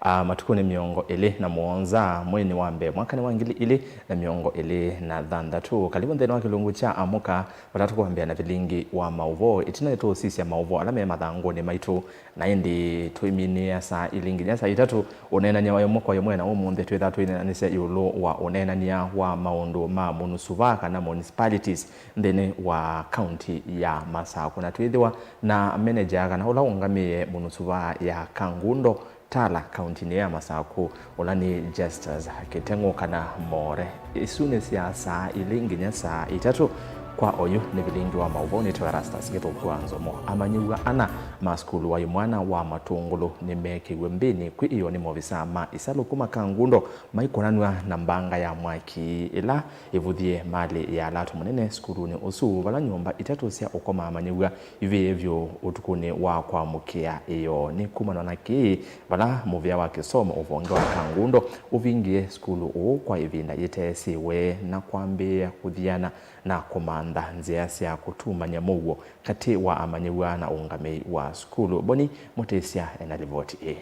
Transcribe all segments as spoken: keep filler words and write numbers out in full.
A, matukũnĩ mĩongo ĩlĩ na mũonza, mweinĩ wa mbee, mwakanĩ wa ngili ilĩ na mĩongo ĩlĩ na thanthatũ. Kalĩvo nthĩnĩ wa kĩlungu kya Amũka, vala tũkwambĩa na vilingi wa maũvoo. Ĩtina nĩtũũsisya maũvoo ala me mathangũnĩ maitũ, na ĩndĩ tũiminĩĩa saa ilĩ nginya saa itatũ ũneenany'a wa ĩmwe kwa ĩmwe, na ũmũnthĩ twĩthaa tũineenanĩsya ĩũlũ wa ũneenany'a wa maũndũ ma mũnusuvaa kana municipalities nthĩnĩ wa kaunti ya Masakũ, na twĩthĩwa na manager kana ũla ũngamĩe mũnusuvaa ya Kangundo, Tala, kauntinĩ ya Masakũ, ũla nĩ Justus Kĩteng'ũ kana More. Isu nĩ sya saa ilĩ nginya saa itatũ. Kwa oyu nĩ vilingi wa maũvoo, nĩtawa Erastus Gĩthũkũ wa Nzomo. Amanyĩw'a ana ma sukulu wa imwana wa Matũngũlũ nĩmeekĩiwe mbĩnĩ kwĩ ĩyoo nĩ maovisa ma ĩsalũ kuma Kangundo maikonanw'a na mbanga ya mwaki ĩla ĩvuthie malĩ ya lato mũnene sukulunĩ ũsu, vala nyũmba itatũ sya ũkoma amanyĩw'a ivĩĩe vyũ ũtukũnĩ wa kwamũkĩa ĩyoo. Nĩ kumana na kĩĩ vala mũvĩa wa kĩsomo ũvonge wa Kangundo ũvingie sukulu ũũ kwa ĩvinda yĩteesĩwe na kwambĩĩa kũthiana na kũmantha nzĩa sya kũtumany'a mũuo katĩ wa amanyĩw'a na ũngamĩi wa sukulu. Boni Mũtĩsya ena livoti ĩĩ.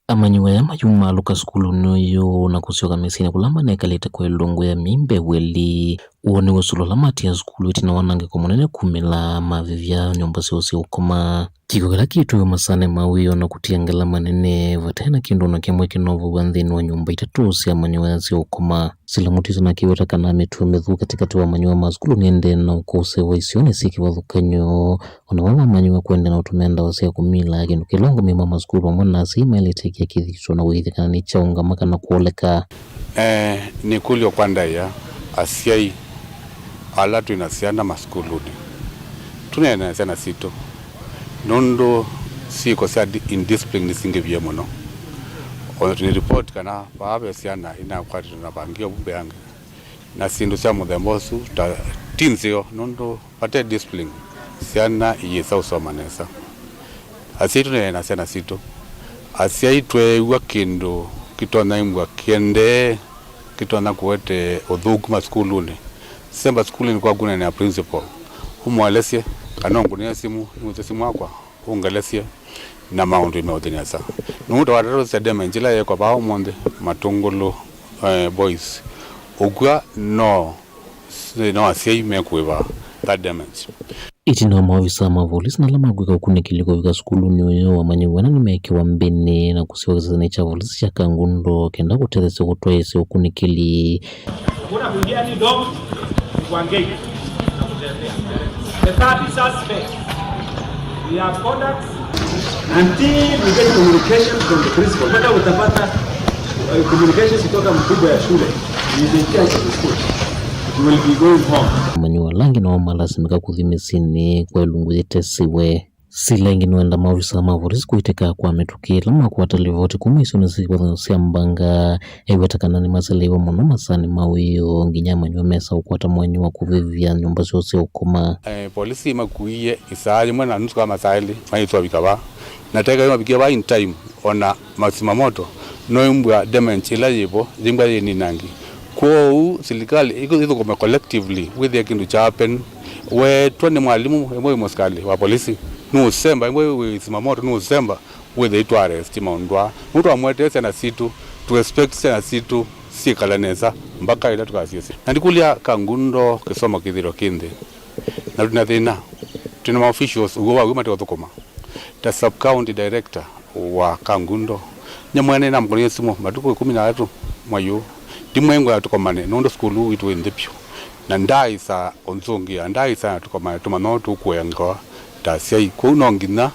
Amanyĩw'a aya mayumaalũka sukulunĩ ũyũ na kũsyoka mĩsyĩnĩ kũla manekalĩte kwa ĩlũngũ ya myei mbee weli. Ũũ nĩ ũsũlo ũla matia sukulu ĩtina wa wanangĩko mũnene kumĩla mavĩvya nyũmba syoo sya ũkoma. Kĩko kĩla kĩtwĩwe masanĩ ma wĩoo na kũtia ngala manene, vate na kĩndũ ona kĩmwe kĩnovow'a nthĩnĩ wa nyũmba itatũ sya amanyĩw'a aya sya ũkoma. Sila Mutisa nakĩweta kana mĩtuo mĩthũku katĩkatĩ wa amanyĩw'a ma sukulu nĩendee na ũkũsĩĩwa isionĩ syĩ kĩvathũkany'o. Ona vau amanyĩw'a kũendeea na ũtũmĩa ndawa sya kũmila, kĩndũ kĩla ũngamĩi ma masukulu vamwe na asyai maĩlĩte ĩkĩa kĩthito na ũĩthya kana nĩkyaũngama kana kwoleka. Eh, nĩkũlyo kwa ndaĩa asyai ala twĩ na syana masukulunĩ. Tũneene na syana sitũ nũndũ syĩko sya di-, indiscipline nĩsingĩvie mũno. Ona tũnĩ report kana vaa ve syana inakwatĩtwe na vangi ovu mbeange. Na syĩndũ sya mũthemba ũsu ta ti nzeo, nũndũ vate discipline, syana iyĩsa ũsoma nesa. Asyai tũneene na syana sitũ. Asyai tweew'a kĩndũ kĩtonya imbwa kĩendee, kĩtonya kũete ũthũku masukulunĩ, semba sukulunĩ kwaku ũneenea principal, ũmũelesye kana ũngũnĩe simũ, nĩwĩsĩ simũ wakwa, ũngelesye na maũndũ meũthi nesa. Nũndũ watatũsya damage ĩla yeekwa vaa ũmũnthĩ, Matũngũlũ, eh, boys, ũkw'a no, no asyai mekũĩva that damage. Ĩtina wa maovisa ma volisi na ala makwĩka ũkunĩkĩli kũvika sukulunĩ ũyũ, amanyĩw'a ana nĩmeekĩwa mbĩnĩ na kũsyoka kĩseseni kya volisi kya Kangundo kenda kũtetheesya kũtwaĩĩsya ũkunĩkĩli. Hakuna kuingia any dog kwa gate. The thirty suspects, we have contacts. Until we get communication from the principal. Mpaka utapata, uh, communication kutoka mkubwa ya shule. He is in charge of the school. We will be going home. Amanyĩw'a ala angĩ nao malasimĩka kũthi mĩsyĩnĩ kwa ĩlungu yĩtesiwe. Sila ĩngĩ nĩwenda maovisa ma volisi kũitĩka kwa mĩtũkĩ ĩla makwata livoti kuma isionĩ sya kĩvathũkany'o sya mbanga, eweta kana nĩmaseleiwe mũno masaanĩ ma wĩoo, nginya amanyĩw'a mesa ũkwata mwanya wa kũvĩvya nyũmba syoo sya ũkoma. Eh, polisi makuie isaa yĩmwe na nusu kana masaa elĩ, maitwavika vaa. Na teka mavikie vaa in time, ona masima moto, noimbwa damage ĩla yĩvo, yĩmbwa yĩninangi. Kwoou, silikalĩ ĩkũ-, ĩthũkũme collectively, wĩthĩe kĩndũ kya happen. Weetwa nĩ mwalimũ, ĩmwe wĩ mũsikalĩ wa polisi, nũũsemba, ĩmwe wĩ zima moto, nũũsemba, wĩthĩe itwa arrest maũndũ aa. Nũndũ twamũetee syana sitũ, tũ expect syana sitũ syĩkale nesa, mpaka ĩla tũkasyĩsya. Na ndikũlya Kangundo kĩsomo kĩthĩĩtwe kĩ nthĩ. Na twĩ na thĩna. Twĩ na ma officials, ũw'o wa w'o mate ũthũkũma. Ta sub county director wa Kangundo, nye mwene namũkũnĩie simũ matukũ ĩkũmi na atatũ mwai ũũ, ndimwĩngwa tũkomane nũndũ sukulu witũ wĩ nthĩ vyũ, na ndaaĩsa ũnzũngĩa, ndaaĩsa tũkomane tũmanye ũũ tũkũea ngewa ta asyai. Kwoou no nginya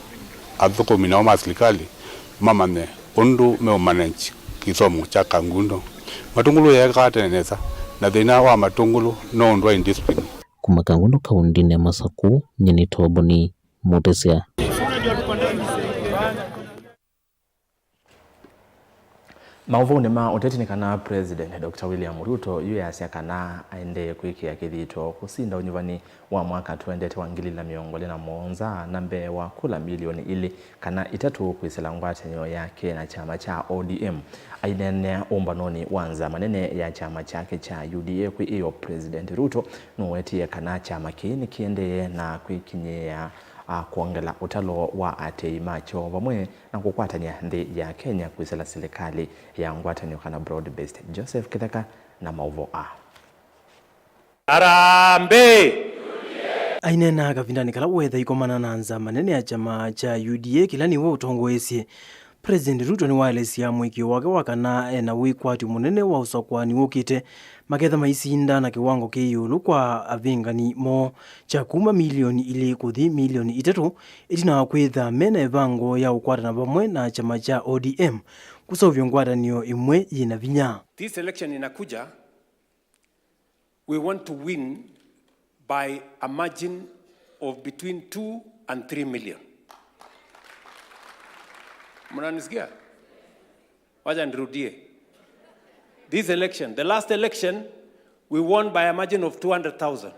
athũkũmi nao ma silikalĩ mamanye ũndũ meũmanage kĩsomo kya Kangundo. Matũngũlũ yeekaa tene nesa, na thĩna wa Matũngũlũ no ũndũ wa indiscipline. Kuma Kangundo kaũndĩnĩ ya Masakũ, nyie nĩ Toboni Mũtĩsya. Maũvũnĩ ma ũteti nĩ kana President Doctor William Ruto yu easya kana aendee kwĩkĩa kĩthito kũsinda ũnyuvani wa mwaka twendete wa ngili ilĩ na mĩongo ĩlĩ na mũonza na mbee wa kula milioni ilĩ kana itatũ kwĩsĩla ngwatanĩo yake na kyama kya O D M. Aineenea ũmbanonĩ wa nzama nene ya kyama kyake kya U D A kwĩ ĩyo, President Ruto nũwetie kana kyama kĩĩ nĩkĩendee na kwĩkinyĩĩa a kwongela ũtalo wa atei makyo vamwe na kũkwatany'a nthĩ ya Kenya kwĩsĩla silikalĩ ya ngwatanĩo kana broad-based. Joseph Kĩtheka na maũvoo aa. Harambee! Aineena kavindanĩ kala wetha ikomana na nzama nene ya kyama kya U D A kĩla nĩwe ũtongoesye, President Ruto nĩwaelesya mũĩkĩĩo wake wa kana e na wĩkwatyo mũnene wa ũsakũani wũkĩte, maketha maisinda na kĩwango kĩ ĩũlũ kwa avĩngani moo kya kuma milioni ilĩ kũthi milioni itatũ, ĩtina wa kwĩtha me na ĩvango ya ũkwatana vamwe na kyama kya O D M kũseũvya ngwatanĩo ĩmwe yĩ na vinya. This election inakuja, we want to win by a margin of between two and three million. Mnanisikia? Wacha nirudie. This election, the last election, we won by a margin of two hundred thousand.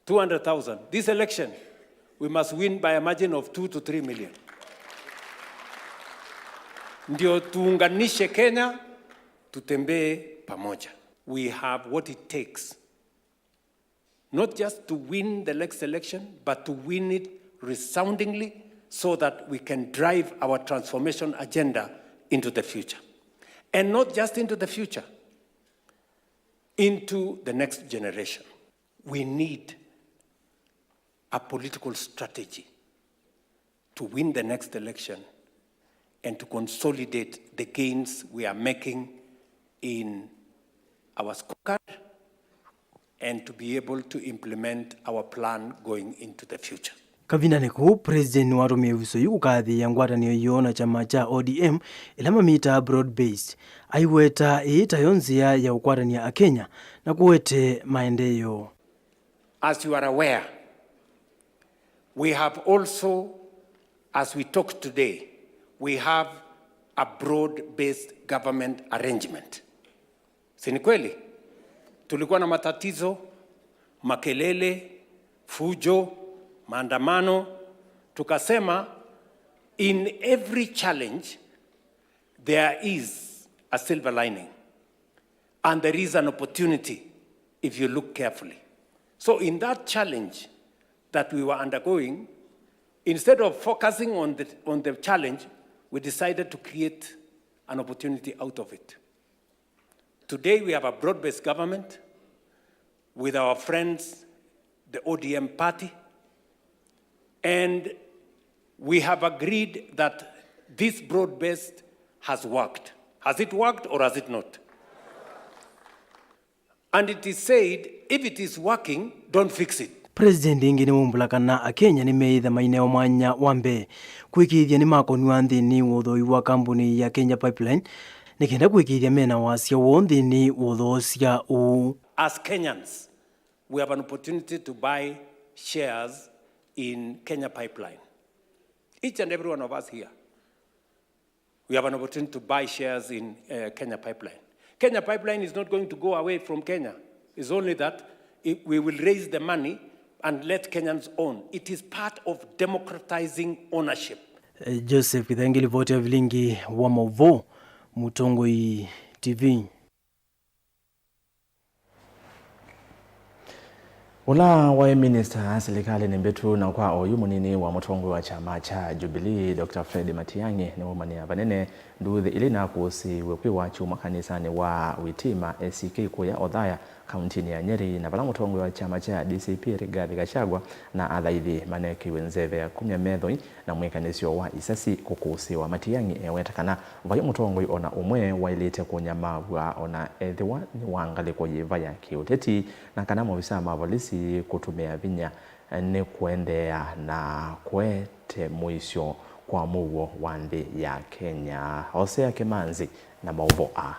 Two hundred thousand. This election, we must win by a margin of two to three million. Ndio tuunganishe Kenya, tutembee pamoja. We have what it takes not just to win the next election, but to win it resoundingly so that we can drive our transformation agenda into the future. And not just into the future, into the next generation. We need a political strategy to win the next election and to consolidate the gains we are making in our scorecard and to be able to implement our plan going into the future. Kavindanĩ kau, President nĩwatũmĩe ĩvuso yĩu kũkathĩĩa ngwatanĩo yoo na kyama kya O D M, ĩla mamĩtaa broad based, aiweta ĩĩ tayo nzĩa ya ũkwatany'a Akenya na kũete maendeeo. As you are aware, we have also, as we talk today, we have a broad-based government arrangement. Si ni kweli? Tulikuwa na matatizo, makelele, fujo, maandamano. Tukasema, in every challenge, there is a silver lining. And there is an opportunity if you look carefully. So in that challenge that we were undergoing, instead of focusing on the, on the challenge, we decided to create an opportunity out of it. Today we have a broad-based government with our friends, the O D M party, and we have agreed that this broad-based has worked. Has it worked or has it not? And it is said, if it is working, don't fix it. President ĩngĩ nĩwaumbũla kana Akenya nĩmeĩtha mainewa mwanya wa mbee kwĩkĩĩthya nĩmakonywa nthĩnĩ wa ũthooĩ wa kambuni ya Kenya Pipeline, nĩ kenda kwĩkĩĩthya mena wasya woo nthĩnĩ wa ũthoosya ũũ. As Kenyans, we have an opportunity to buy shares in Kenya Pipeline. Each and every one of us here, we have an opportunity to buy shares in, uh, Kenya Pipeline. Kenya Pipeline is not going to go away from Kenya. It's only that it, we will raise the money and let Kenyans own. It is part of democratizing ownership. Eh, Joseph Kithengi, livoti ya vilingi wa maũvoo, Mũtongoi T V. Ũla waĩ minista silikalĩnĩ mbĩtu na kwa oyu mũnini wa mũtongoi wa kyama kya Jubilee, Doctor Fred Matiang'i, nĩwaumanĩa vanene nduuthĩ ila inakũsĩĩw'e kwĩwa kyumwa kanisanĩ wa Witima A C K kũya Othaya, kauntinĩ ya Nyeri, na vala mũtongoi wa kyama kya D C P Rigathi Gachagua na athaithi manekĩiwe nzeve ya kumya methoi na mwĩkanĩsyo wa isasi kũkũsĩĩwa. Matiang'i eweta kana vai mũtongoi o na ũmwe waĩlĩte kũnyamaaw'a o na ethĩwa nĩ wa ngalĩko yĩva ya kĩũteti, na kana maovisaa ma volisi kũtũmĩa vinya nĩ kũendeea na kũete mũisyo kwa mũuo wa nthĩ ya Kenya. Hosea Kĩmanzi na maũvoo aa.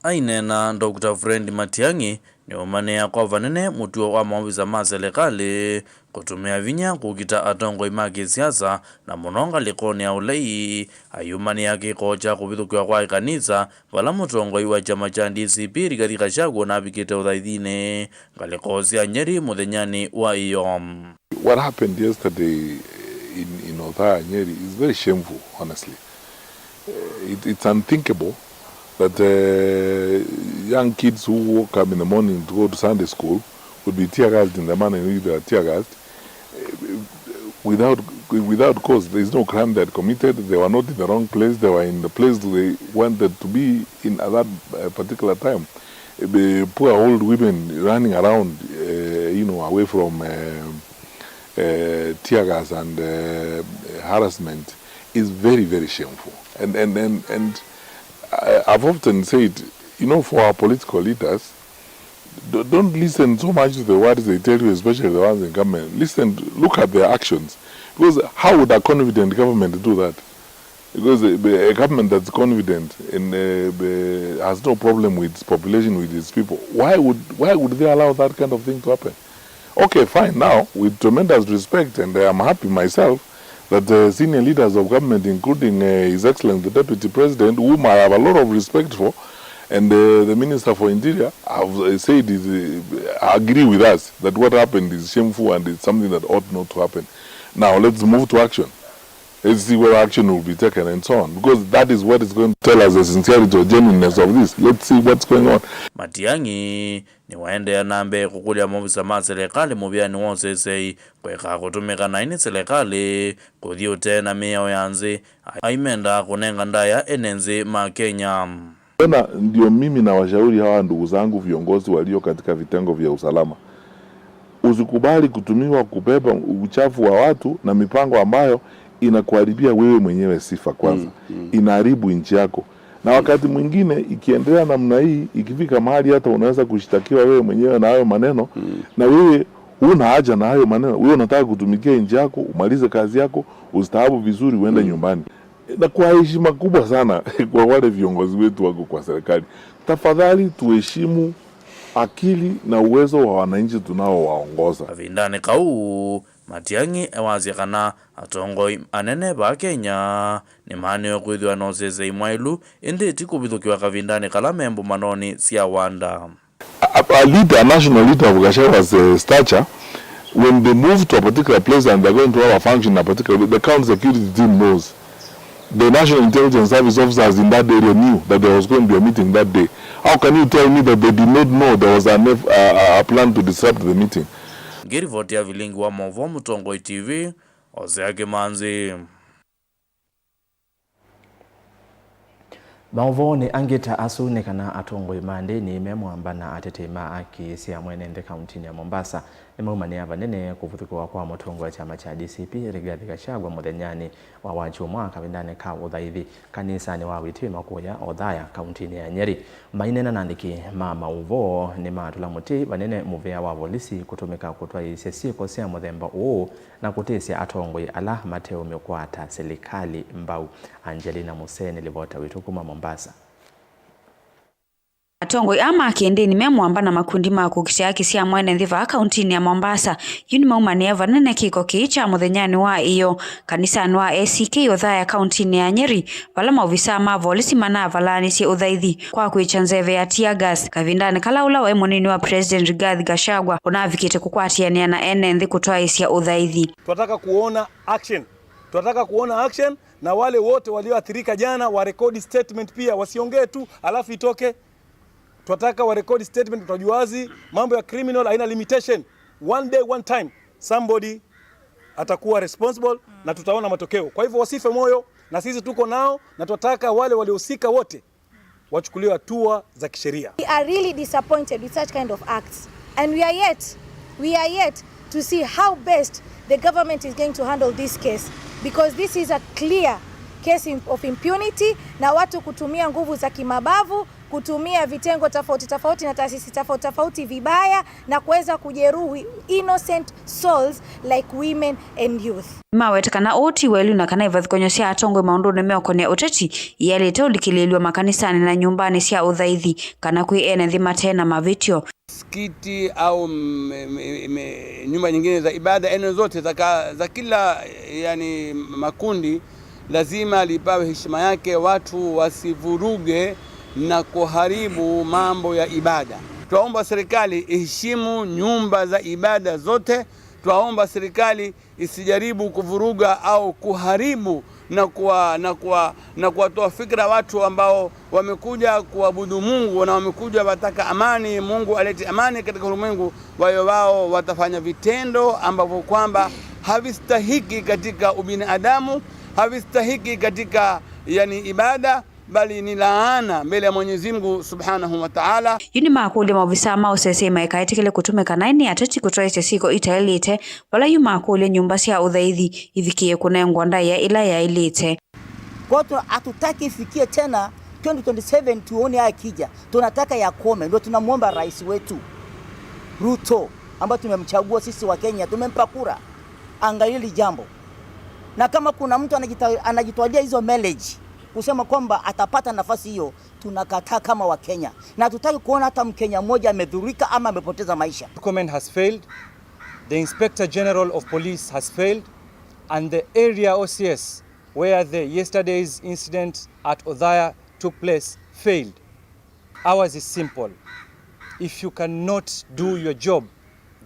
Aineena, Doctor Fred Matiang'i nĩwaumanĩa kwa vanene mũtuo wa maovisa ma silikalĩ kũtũmĩa vinya kũkita atongoi ma kĩsiasa, na mũno ngalĩkonĩ ya ũlei. Ayumanĩa kĩko kya kũvithũkĩwa kwa ĩkanisa, vala mũtongoi wa kyama kya D C P Rigathi Gachagua navikĩte ũthaithinĩ ngalĩko sya Nyeri mũthenyanĩ wa ĩyo. What happened yesterday in, in Othaya, Nyeri is very shameful, honestly. Uh, it, it's unthinkable that, uh, young kids who woke up in the morning to go to Sunday school Would be tear gassed in the manner in which they were tear gassed, eh, without, without cause. There is no crime they had committed. They were not in the wrong place. They were in the place they wanted to be in at that, uh, particular time. Eh, the poor old women running around, uh, you know, away from, um, uh, tear gas and, uh, harassment is very, very shameful. And, and, and, and I, I've often said, you know, for our political leaders, d- don't listen so much to the words they tell you, especially the ones in government. Listen, look at their actions. Because how would a confident government do that? Because a, a government that's confident and, uh, has no problem with its population, with its people, why would, why would they allow that kind of thing to happen? Okay, fine. Now, with tremendous respect, and I am happy myself that, uh, senior leaders of government, including, uh, His Excellency the Deputy President, whom I have a lot of respect for, and, uh, the Minister for Interior, have, uh, said is, uh, agree with us that what happened is shameful and it's something that ought not to happen. Now, let's move to action. Let's see what action will be taken and so on, because that is what is going to tell us the sincerity or genuineness of this. Let's see what's going on. Matiang'i nĩwaendeea na mbee kũkũlya maovisa ma silikalĩ mũvĩanĩ wa ũsesei kũekaa kũtũmĩka naĩ nĩ silikalĩ kũthi ũtee na mĩao ya nzĩ, aimendaa kũnenga ndaĩa ene nzĩ ma Kenya. Tena ndio mimi nawashauri hawa ndugu zangu viongozi walio katika vitengo vya usalama, usikubali kutumiwa kubeba uchafu wa watu na mipango ambayo inakuharibia wewe mwenyewe sifa kwanza. Mm, mm. Inaharibu nchi yako. Na wakati mwingine ikiendelea namna hii, ikifika mahali hata unaweza kushtakiwa wewe mwenyewe na hayo maneno, mm, na wewe huna haja na hayo maneno. Wewe unataka kutumikia nchi yako, umalize kazi yako, ustaabu vizuri, uende, mm, nyumbani. Na kwa heshima kubwa sana kwa wale viongozi wetu wako kwa serikali, tafadhali tuheshimu akili na uwezo wa wananchi tunaowaongoza. Kavindanĩ kau, Matiang'i ewasya kana atongoi anene vaa Kenya nĩmaanĩwe kwĩthĩwa na ũsesei mwaĩlu, ĩndĩ ti kũvithũkĩwa kavindanĩ kala me mbũmanonĩ sya wanda. A, a leader, a national leader of Gachagwa's, uh, stature, when they move to a particular place and they're going to have a function in a particular, the county security team knows. The National Intelligence Service officers in that area knew that there was going to be a meeting that day. How can you tell me that they did not know there was an, uh, a plan to disrupt the meeting? Ngĩrivoti ya vilingi wa maũvoo Mũtongoi T V, Hosea Kĩmanzi. Maũvoonĩ angĩ ta asu nĩ kana atongoi ma ndĩni me mwamba na atetei ma aki sya mwene nthĩ kauntinĩ ya Mombasa nĩmaumanĩa vanene kũvũthũkĩwa kwa mũtongoi wa kyama kya D C P Rigathi Gachagua mũthenyanĩ wa Wakyumwa kavindanĩ ka ũthaithi kanisanĩ wa Wĩtĩĩo Makũya o Thaya kauntinĩ ya Nyeri. Maineena na andĩki ma maũvoo nĩmatũla mũtĩ vanene mũvĩa wa volisi kũtũmĩka kũtwaĩĩsya syĩko sya mũthemba ũũ na kũtĩsya atongoi ala mateũmĩkwata silikalĩ mbau. Angelina Musee nĩ livota witũ kuma Mombasa. Atongoi aa ma kĩndĩni me mwamba na makundi ma kũkitĩa haki sya mwene nthĩ vaa kauntinĩ ya Mombasa yu nĩmaumanĩe vanene kĩko kĩĩ kya mũthenyanĩ wa ĩyoo kanisanĩ wa A C K Othaya kauntinĩ ya Nyeri, vala maovisaa ma volisi manavalaanĩsye ũthaithi kwa kwĩkya nzeve ya tear gas kavindanĩ kala ũla waĩ mũnini wa President Rigathi Gachagua ũnavikĩte kũkwatĩanĩa na ene nthĩ kũtwaĩĩsya ũthaithi. Twataka kuona action. Twataka kuona action, na wale wote walioathirika jana warekodi statement pia, wasiongee tu alafu itoke. Twataka warekodi statement, tutajua wazi mambo ya criminal haina limitation. One day, one time, somebody atakuwa responsible na tutaona matokeo. Kwa hivyo wasife moyo, na sisi tuko nao, na twataka wale waliohusika wote wachukuliwe hatua za kisheria. We are really disappointed with such kind of acts, and we are yet, we are yet to see how best the government is going to handle this case, because this is a clear case of impunity, na watu kutumia nguvu za kimabavu, kutumia vitengo tofauti tofauti na taasisi tofauti tofauti vibaya na kuweza kujeruhi innocent souls like women and youth. Nĩmaweta kana ũũ ti waĩlu na kana ivathũkany'o sya atongoi maũndũnĩ meũkonea ũteti iyaĩlĩte ũlikĩlĩĩlw'a makanisanĩ na nyũmbanĩ sya ũthaithi kana kwĩ ene nthĩ mate na mavĩtyo. Msikiti au m-, m-, m-, nyumba nyingine za ibada, eneo zote za ka-, za kila, yani, makundi, lazima lipawe heshima yake, watu wasivuruge na kuharibu mambo ya ibada. Twaomba serikali iheshimu nyumba za ibada zote. Twaomba serikali isijaribu kuvuruga au kuharibu na kuwa, na kuwa, na kuwatoa fikra watu ambao wamekuja kuabudu Mungu na wamekuja wataka amani, Mungu alete amani katika ulimwengu. Wayo wao watafanya vitendo ambavyo kwamba havistahiki katika ubinadamu, havistahiki katika, yani, ibada, bali ni laana mbele ya Mwenyezi Mungu Subhanahu wa Ta'ala. Yu nĩmakũlya maovisaa ma ũseseĩ maikaetĩkĩle kũtũmĩka naĩ nĩ ateti kũtwaĩsya syĩko itaĩlĩte, vala yu makũlya nyũmba sya ũthaithi ivikĩe kũnengwa ndaĩa ĩla yaĩlĩte. Kwa hiyo tuna-, hatutaki ifikie tena twenty twenty-seven tuone akija. Tunataka yakome, ndio tunamwomba rais wetu Ruto, ambaye tumemchagua sisi wa Kenya, tumempa kura. Angalia hili jambo. Na kama kuna mtu anajita-, anajitwalia hizo mileage, kusema kwamba atapata nafasi hiyo, tunakataa kama wa Kenya. Na hatutaki kuona hata Mkenya mmoja amedhurika ama amepoteza maisha. Comment has failed. The Inspector General of Police has failed. And the area O C S where the yesterday's incident at Othaya took place failed. Ours is simple. If you cannot do your job,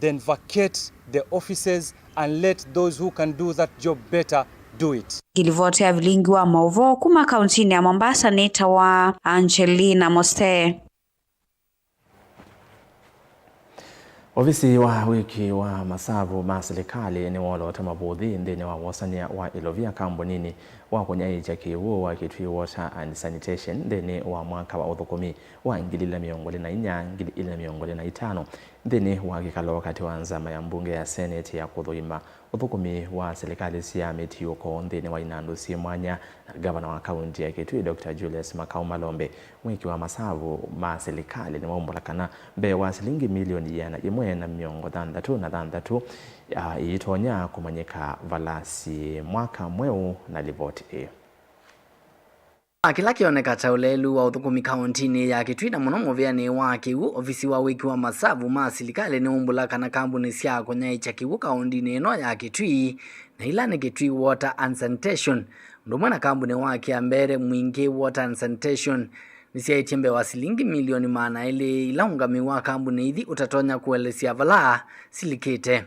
then vacate the offices and let those who can do that job better do it. Ngilivoti ya vilingi wa maũvoo kuma kauntinĩ ya Mombasa nĩtawa Angelina Mose. Ovisi wa wĩki wa masavu ma silikalĩ nĩwoolote mavũthi nthĩnĩ wa wosania wa ilovia kambuninĩ wa kũnyaĩĩkya kĩw'ũ wa Kitui Water and Sanitation nthĩnĩ wa mwaka wa ũthũkũmi wa ngili ilĩ na mĩongo ĩlĩ na inya, ngili ilĩ na mĩongo ĩlĩ na itano, nthĩnĩ wa kĩkalo katĩ wa nzama ya mbunge ya Senate ya kũthũima ũthũkũmi wa silikalĩ sya mĩtiũko nthĩnĩ wa inandũ syĩ mwanya, na ngavana wa kaunti ya Kitui, Doctor Julius Makau Malombe. Mwĩki wa masavu ma silikalĩ nĩwaumbũla kana mbee wa silingi milioni ĩana ĩmwe na mĩongo thanthatũ na thanthatũ, ah, ĩitonya kũmanyĩka vala syĩ mwaka mweũ na livoti ĩĩ. A kĩla kĩoneka ta ũleelu wa ũthũkũmi kauntinĩ ya Kitui, na mũno mũvĩanĩ wa kĩw'ũ, ovisi wa wĩki wa masavu ma silikalĩ nĩwaumbũla kana kambuni sya kũnyaĩĩkya kĩw'ũ kauntinĩ ĩno ya Kitui, na ila nĩ Kitui Water and Sanitation, ũndũ ũmwe na kambuni wa Kĩambere Mwingĩ Water and Sanitation, nĩsyaĩtye mbee wa silingi milioni maana elĩ ila ũngamĩi wa kambuni ithi ũtatonya kũelesya vala silikĩte.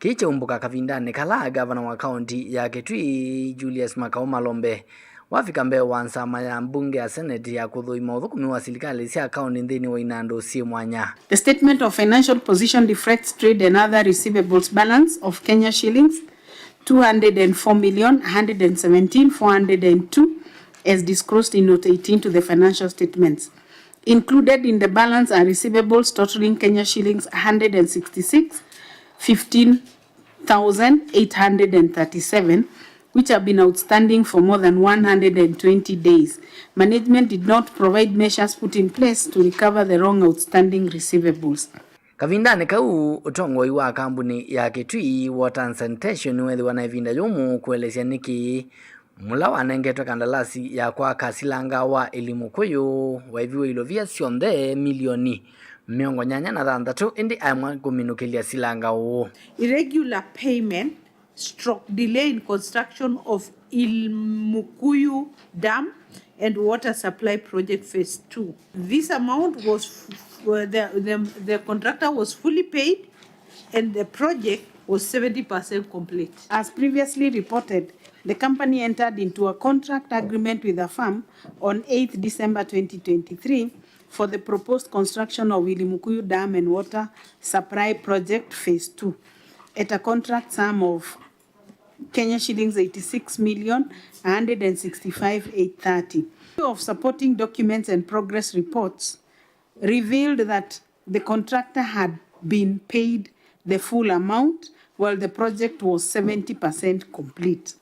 Kĩĩ kyaumbũka kavindanĩ kala ngavana wa kaunti ya Kitui, Julius Makau Malombe, wavika mbee wa nzama ya mbunge ya Senate ya kũthũima ũthũkũmi wa silikalĩ sya kaunti nthĩnĩ wa inandũ syĩ mwanya. The statement of financial position reflects trade and other receivables balance of Kenya shillings two hundred and four million, one hundred and seventeen, four hundred and two, as disclosed in note eighteen to the financial statements. Included in the balance are receivables totaling Kenya shillings one hundred and sixty-six, fifteen thousand eight hundred and thirty-seven, which have been outstanding for more than one hundred and twenty days. Management did not provide measures put in place to recover the wrong outstanding receivables. Kavindanĩ kau, ũtongoi wa kambuni ya Kitui Water and Sanitation nĩweethĩwa na ĩvinda yũmũ kũelesya nĩkĩ mũla wanengetwe kandalasi ya kwaka silanga wa Ilimũkũyũ waĩviwe ilovia syonthe milioni mĩongo nyanya na thanthatũ, ĩndĩ aemwa kũminũkĩlya silanga ũũ. Irregular payment stroke delay in construction of Ilmukuyu Dam and Water Supply Project Phase two. This amount was f-, f-, the, the, the contractor was fully paid and the project was seventy percent complete. As previously reported, the company entered into a contract agreement with a firm on eighth December twenty twenty-three for the proposed construction of Ilimukuyu Dam and Water Supply Project Phase two at a contract sum of Kenya shillings eighty-six million one hundred and sixty-five eight thirty. Of supporting documents and progress reports revealed that the contractor had been paid the full amount while the project was seventy percent complete.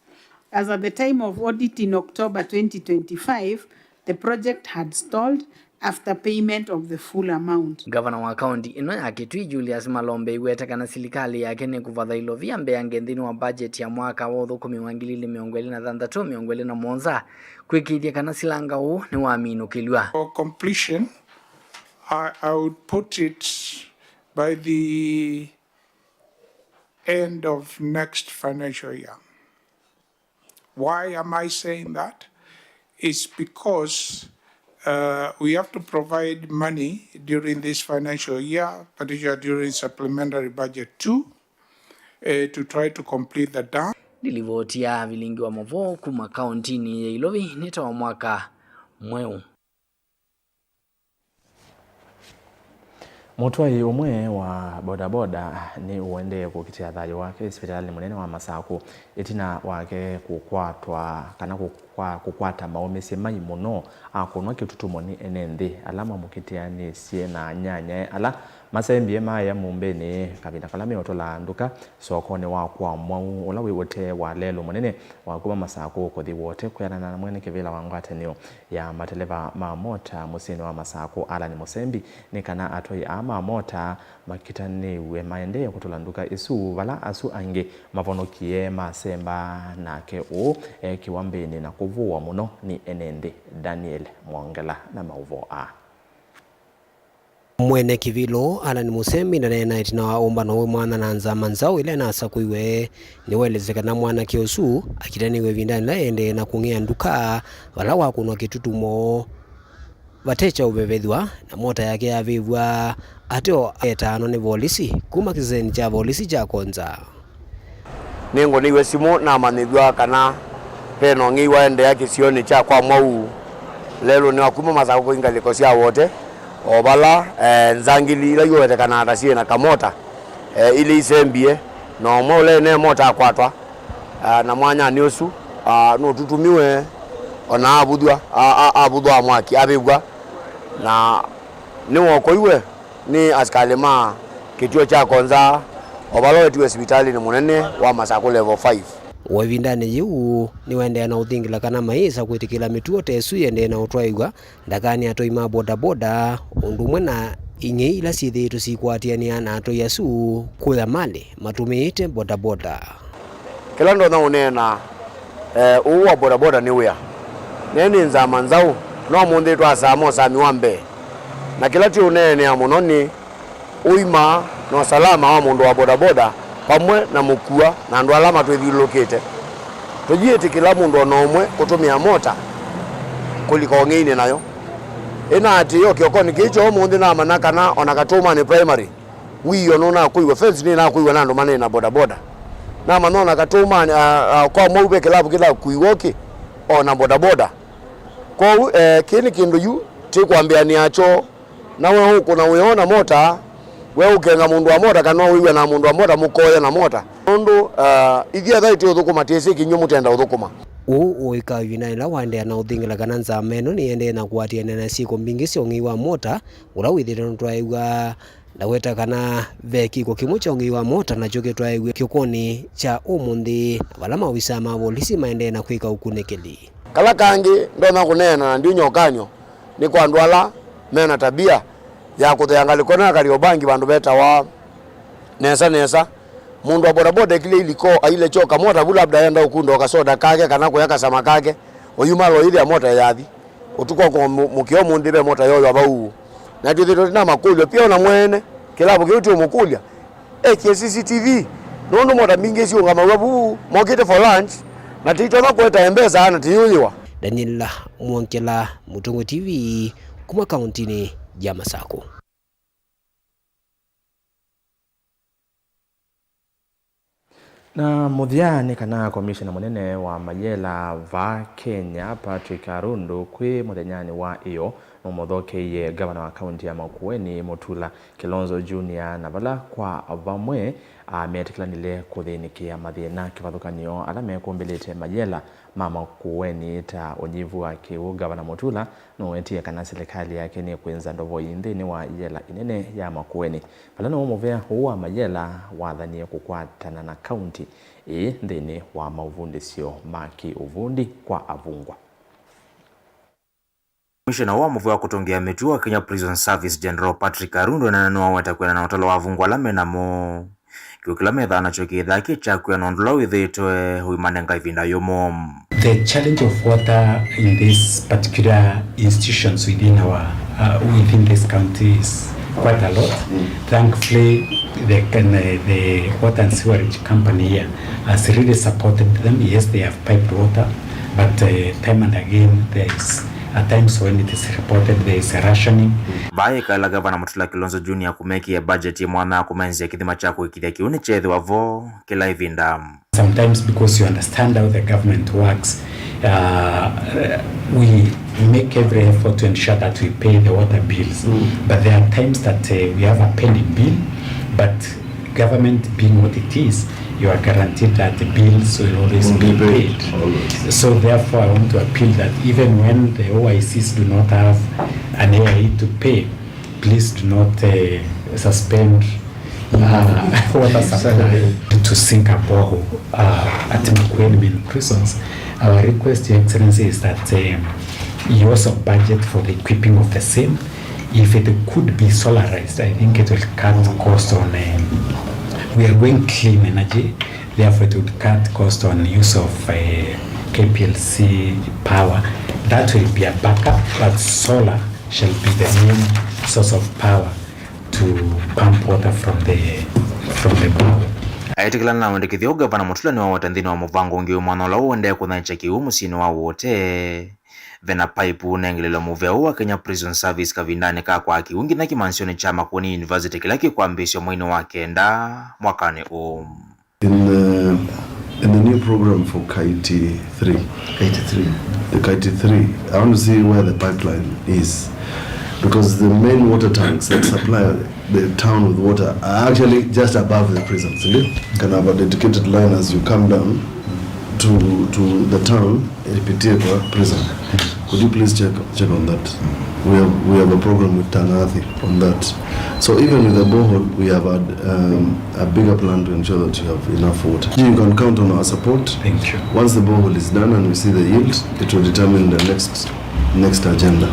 As at the time of audit in October twenty twenty-five, the project had stalled after payment of the full amount. Ngavana wa kaunti ĩno ya Kitui, Julius Malombe, aiweta kana silikalĩ yake nĩkũvatha ilovia mbeange nthĩnĩ wa budget ya mwaka wa ũthũkũmi wa ngili ilĩ mĩongo ĩlĩ na thanthatũ, mĩongo ĩlĩ na mũonza, kwĩkĩĩthya kana silanga ũũ nĩwaminũkĩlw'a. For completion, I, I would put it by the end of next financial year. Why am I saying that? It's because, uh, we have to provide money during this financial year, particularly during supplementary budget two, eh, to try to complete the dam. Nĩ livoti ya vilingi wa mavoo kuma kauntinĩ ya Ilovi nĩ ta wa mwaka mweũ. Mũtwai ũmwe wa bodaboda nĩ ũendee kũkitĩa thayũ wake sivitalĩnĩ mũnene wa Masakũ ĩtina wake kũkwatwa kana kũkwa-, kũkwata maũmĩsye mai mũno akũnwa kĩtutumo nĩ ene nthĩ ala mamũkitĩanĩsye na anyanyae ala masembie maĩa mũmbĩnĩ kavinda kala meũtũla nduka sokonĩ wa kwa Mwau ũla wĩ ũtee wa lelũ mũnene wa kuma Masakũ kũthi Wote. Kwĩanana na mwene kĩvĩla wa ngwatanĩo ya mateleva ma mota mũsyĩnĩ wa Masakũ, Allan Mũsembi, nĩ kana atwai aa ma mota makitanĩw'e maendee kũtũla nduka ĩsu, vala asu angĩ mavonokie masemba nake ũũ eekĩwa mbĩnĩ na kũvũwa mũno nĩ ene nthĩ. Daniel Mwongela na maũvoo aa. Mwene kĩvĩla Allan Mũsembi ndaneena ĩtina wa ũmbano wĩ mwanya na nzama nzaũ ĩla ĩnasakũiwe. Nĩwaelesya kana mwanake ũsu akitanĩw'e ĩvindanĩ ĩla ĩendee na kũng'ea nduka vala wakũnwa kĩtutumo vate kyaũvevethw'a, na mota yake yavĩvw'a ateo eetaanwa nĩ volisi kuma kĩsesenĩ kya volisi kya Konza. Nĩngũnĩiwe simũ namanyĩthw'a kana ve na ũng'ei waendeea kĩsionĩ kya kwa Mwau lelũnĩ wa kuma Masakũ kũthi ngalĩko sya Wote, o vala, eh, nzangili ila iwetekanaa ta syĩ na kamota, eh, ilĩ isembie, na ũmwe ũla ene mota akwatwa, ah, na mwanyanĩ ũsu, ah, nũtutumiwe, o na avuthw'a, a-, a-, avuthwa mwaki, avĩvw'a, na nĩwokoiwe nĩ asikalĩ ma kĩtuo kya Konza, o vala wetiwe sivitalĩnĩ mũnene wa Masakũ Level five. O ĩvindanĩ yĩu, nĩwaendeea na ũthingila kana mayĩsa kwĩtĩkĩla mĩtuo ta ĩsu ĩendee na ũtwaĩw'a ndakanĩ atwai ma bodaboda, ũndũ ũmwe na ing'ei ila syĩthĩĩtwe sikwatĩanĩa na atwai asu kũya malĩ matũmĩĩte bodaboda. Kĩla ndonya ũneena, eh, ũũ wa bodaboda nĩ wĩa. Nĩ nĩ nzama nzaũ, no ũmũnthĩ twasaa mosami wa mbee. Na kĩla tũũneenea mũno nĩ ũima na ũsalama wa mũndũ wa bodaboda vamwe na mũkua na andũ ala matwĩthyũlũlũkĩte. Tũyĩtĩkĩla mũndũ o na ũmwe kũtũmĩa mota kũlika ũng'einĩ nayo. Ĩnaatĩĩo kĩokonĩ kĩĩ kya ũmũnthĩ namanya kana o na Katũũmanĩ Primary, wĩoo nũnakũiwe, fence nĩnakũiwe na andũ manĩ na bodaboda. Namanya o na Katũũmanĩ, a, a, kwa Mwau ve kĩlavu kĩlakuiwe ũkĩ, o na bodaboda. Kwoou, eh, kĩĩ nĩ kĩndũ yu tĩkwambĩanĩa kyo, na we ũkũna wĩoo na mota, we ũkenga mũndũ wa mota, kana wĩw'a na mũndũ wa mota, mũkoya na mota. Nũndũ, ah, ithyĩ etha ĩtĩũthũkũma, tĩsĩ kĩnyuo mũtenda ũthũkũma. Ũũ ũĩka ĩvinda ĩla waendeea na ũthingila kana nzama ĩno nĩyendee na kũatĩanĩa na syĩko mbingĩ sya ũng'ei wa mota, ũla wĩthĩĩtwe nũtwaĩw'a. Ndaweta kana ve kĩko kĩmwe kya ũng'ei wa mota nakyo kĩtwaĩw'e kĩokonĩ kya ũmũnthĩ, na vala maovisaa ma volisi maendee na kwĩka ũkunĩkĩli. Kala kangĩ ndonya kũneena na ndiũnya ũkany'o nĩ kwa andũ ala me na tabia ya kũthea ngalĩko na Kariobangi vandũ vetawa Nesa Nesa. Mũndũ wa bodaboda ekĩle iliko aile kyo kamota vu, labda enda ũkunda o kasoda kake kana kũya kasama kake, oyuma loithĩa mota yathi. Ũtukũ wa kũmũkĩa ũmũnthĩ ve mota yoywa vau. Na twĩthĩtwe twĩ na makũlyo pia ona mwene kĩlavu kĩu tũũmũkũlya ekĩe C C T V, nũndũ mota mbingĩ siũngamaw'a vuu mokĩte for lunch, na tĩitonya kũeta mbesa na tĩyũyĩwa. Daniel Mwongela, Mũtongoi T V, kuma kauntinĩ ya Masakũ. Na mũthya nĩ kana komishena mũnene wa mayela vaa Kenya, Patrick Arundu, kwĩ mũthenyanĩ wa ĩyo nũmũthokeie ngavana wa kaunti ya Makueni, Mutula Kilonzo Junior, na vala kwa vamwe, a, metĩkĩlanile kũthĩnĩkĩa mathĩna kĩvathũkany'o ala mekũmbĩlĩte mayela ma Makueni ta ũnyivu wa kĩw'ũ. Ngavana Mutula nũwetie kana silikalĩ yake nĩkwĩnza ndovoi nthĩnĩ wa yela ĩnene ya Makueni, vala nĩw'o mũvea ũũ wa mayela wathanie kũkwatana na kaunti ĩĩ nthĩnĩ wa maũvundĩsyo ma kĩ-ũvundi kwa avungwa. Komishena wa mũvea wa kũtũngĩa mĩtuo wa Kenya Prison Service, General Patrick Arundu, nĩwaweta kwĩana na ũtalo wa avungwa ala me namo. Kĩw'ũ kĩla methaa nakyo kĩthaa kĩ kya kwĩa na ũndũ ũla wĩthĩĩtwe ũimanenga ĩvinda yũmũ. The challenge of water in these particular institutions within our, uh, within this county is quite a lot. Mm. Thankfully, the, the, the water and sewerage company here has really supported them. Yes, they have piped water, but, uh, time and again there is At times when it is reported there is a rationing. Vaa ĩkaela Gavana Mutula Kilonzo Junior kũmekĩa budget ya mwanya ya kũmanyĩsya kĩthima kya kũĩkĩĩthya kĩu nĩkyeethĩwa vo kĩla ĩvinda. Sometimes, because you understand how the government works, uh, we make every effort to ensure that we pay the water bills. But there are times that uh, we have a pending bill, but government being what it is, you are guaranteed that the bills will always be paid. So therefore, I want to appeal that even when the O I Cs do not have an A I E to pay, please do not uh, suspend uh, water supply to sink a borehole uh, at Makueni main prisons. Our request, Your Excellency, is that um, you also budget for the equipping of the same. If it could be solarized, I think it will cut cost on. Um, we are going clean energy, therefore it would cut cost on use of uh, K P L C power. That will be a backup, but solar shall be the main source of power to pump water from the from the borehole. Aĩtĩkĩlana na wendekethyo ũũ, Gavana Mutula nĩwaweta nthĩnĩ wa mũvango ũngĩ wĩ mwanya ũla ũendee kũthanĩkya kĩw'ũ mũsyĩnĩ wa Wote. Vena paipu ũnengelelwa mũvea ũũ wa Kenya Prison Service kavindanĩ ka kwaa kĩw'ũ nginya kĩmansyonĩ kya Makueni University kĩla kĩkwambĩĩsya mweinĩ wa kenda mwakanĩ ũũ. In, uh, in the new program for Kaiti three, Kaiti three. The Kaiti three, I want to see where the pipeline is, because the main water tanks that supply the town with water are actually just above the prison, sindio? Can have a dedicated line as you come down to, to the town, ipitie kwa prison. Could you please check, check on that? We have, we have a program with Tanathi on that. So even with the borehole, we have had um, a bigger plan to ensure that you have enough water. You can count on our support. Thank you. Once the borehole is done and we see the yield, it will determine the next next agenda.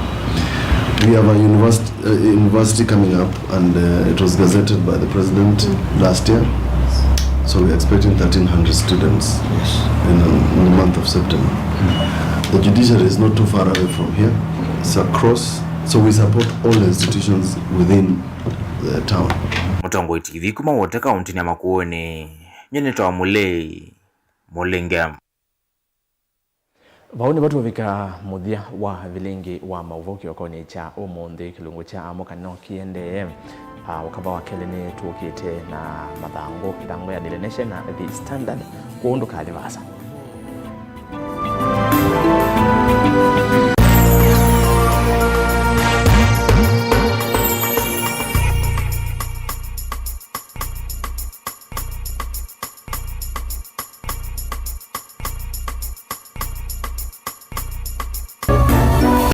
We have a university, uh, university coming up, and uh, it was gazetted by the president last year. So we're expecting thirteen hundred students in, in the month of September. The judiciary is not too far away from here. It's across. So we support all the institutions within the town. Mũtongoi T V kuma Wote kaũntĩnĩ ya Makueni, nyie nĩtawa Mũlei Mũlinge. Vau nĩvo tũvika mũthya wa vilingi wa maũvoo kĩokonĩ kya ũmũnthĩ. Kĩlungu kya amũka no kĩendee. Ah, ũkava wa kelĩ nĩ tũkĩte na mathangũ, ĩthangũ ya Daily Nation na The Standard, kwoou ndũkathi vaasa.